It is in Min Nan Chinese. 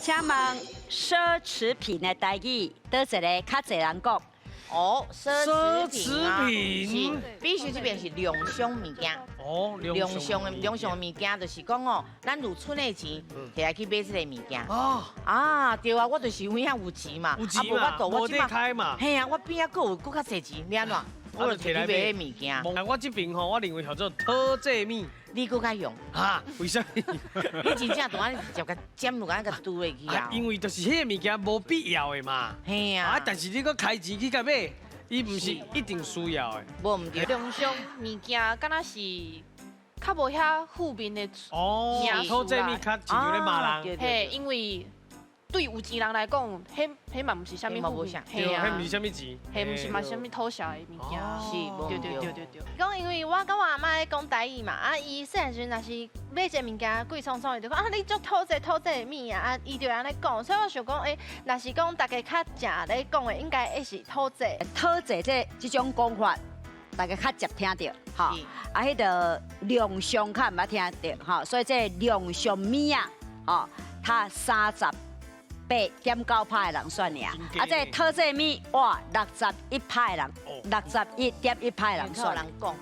請問奢侈品的台語，佗一个較濟人講？哦，奢侈奢侈品。品啊，是必須這邊是量傷物件。哦，量傷的量傷的物件就是講哦，咱有賰的錢，摕來去買這個物件。啊，對啊，我就是有影有錢嘛，有錢嘛，無得開嘛。嘿啊，我邊仔閣有閣較濟錢，欲按怎？我就摕去買彼物件。我這邊吼，我認為叫做討債物。你閣較用？哈？為啥物？你真正就按呢直接共佔落，按呢共拄落去啊？因為就是彼个物件無必要的嘛。嘿啊。啊，但是你閣開錢去共買，伊毋是一定需要的。無毋對。量傷物件，敢若是較無遐負面的。哦，討債物較親像咧罵人。嘿，因為對有錢人來講，彼彼嘛毋是啥物負面，對，彼毋是啥物錢，彼毋是嘛啥物討債的物件。是，對對對對對。講因為我佮我阿嬤咧講台語嘛，啊，伊細漢時陣若是買一个物件貴蔥蔥，伊就講啊，你足討債討債的物啊，啊，伊就按呢講，所以我想講，欸，若是講大家較正咧講的，應該會是討債。討債這這種講法，大家較捷聽著，吼，啊，彼个量傷較毋捌聽著，吼，所以這量傷物仔，吼，他38.9%的人選爾，啊，這討債物，哇，61%的人，61.1%的人選。人講。